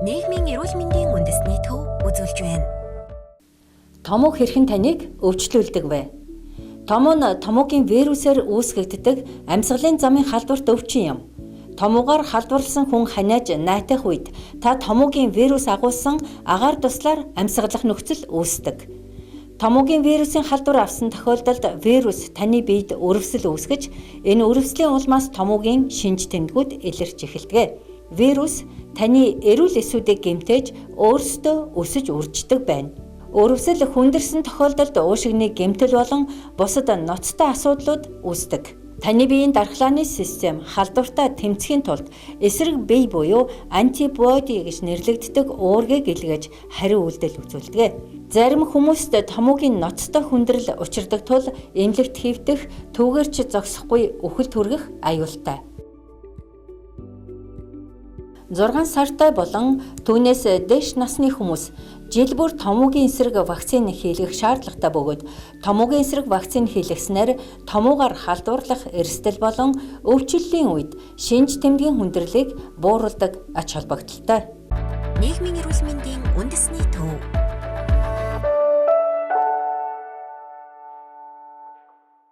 Нийгмийн эрүүл мэндийн үндэсний төв үзүүлж байна. Томуу хэрхэн таныг өвчлүүлдэг вэ? Томуу нь томуугийн вирусээр үүсгэгддэг амьсгалын замын халдварт өвчин юм. Томуугаар халдварласан хүн ханиаж найтах үед та томуугийн вирус агуулсан агаар туслаар амьсгалах нөхцөл үүсдэг. Томуугийн вирусын халдвар авсан тохиолдолд вирус таны биед өрөвсөл үүсгэж, энэ өрөвслийн улмаас томуугийн шинж тэмдгүүд илэрч эхэлдэг. Вирус таны эрүүл эсүүдийг гэмтээж өөрсдөө өсөж үрждэг байна. Өрөвсөл хүндэрсэн тохиолдолд уушигны гэмтэл болон бусад ноцтой асуудлууд үүсдэг. Таны биеийн дархлааны систем халдвартай тэмцэхийн тулд эсрэг бие буюу антибоди гэж нэрлэгддэг уургийг илгээж хариу үйлдэл үзүүлдэг. Зарим хүмүүст томуугийн ноцтой хүндрэл учирдаг тул эмнэлэгт хэвтэх, түүгээр ч зогсохгүй үхэл төргөх аюултай. 6 сартай болон түүнээс дээш насны хүмүүс жил бүр томуугийн эсрэг вакцин хийлгэх шаардлагатай бөгөөд томуугийн эсрэг вакцин хийлгэснээр томуугаар халдварлах эрсдэл болон өвчлөлийн үед шинж тэмдгийн хүндрэлийг бууруулдаг ач холбогдолтой. Нийгмийн эрүүл мэндийн үндэсний төв.